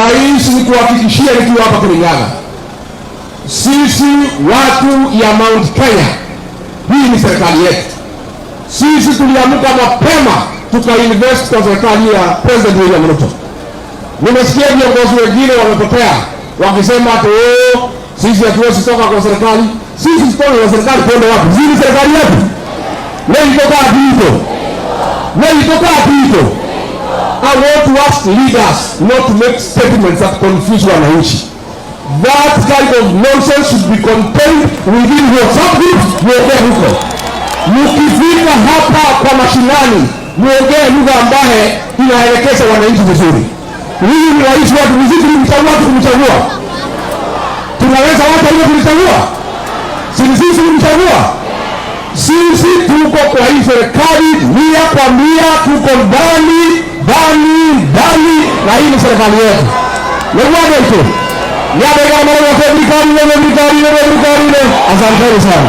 Rais, nikuhakikishie nikiwa hapa Kirinyaga, sisi watu ya Mount Kenya, hii ni serikali yetu. Sisi tuliamka mapema tukainvest kwa serikali ya President William Ruto. Nimesikia viongozi wengine wamepotea wakisema ati, "Oh, sisi hatuwezi toka kwa serikali." Sisi tutoke kwa serikali kwenda wapi? Zili serikali yetu. Leo itoka wapi hiyo? Leo itoka wapi hiyo? I want to ask leaders not to make statements that confuse wananchi. That kind of nonsense should be contained within WhatsApp groups, muongee huko. Mkifika hapa kwa mashinani, muongee lugha ambaye inaelekeza wananchi vizuri. Huyu ni rais wetu, ni sisi tulimchagua, tukumchagua. Tunaweza wacha ile tulichagua? Si ni sisi tulimchagua? Sisi tuko kwa hii serikali 100%, tuko ndani ndani ndani, na hii ni serikali yetu. Nĩguo tu. Asanteni sana.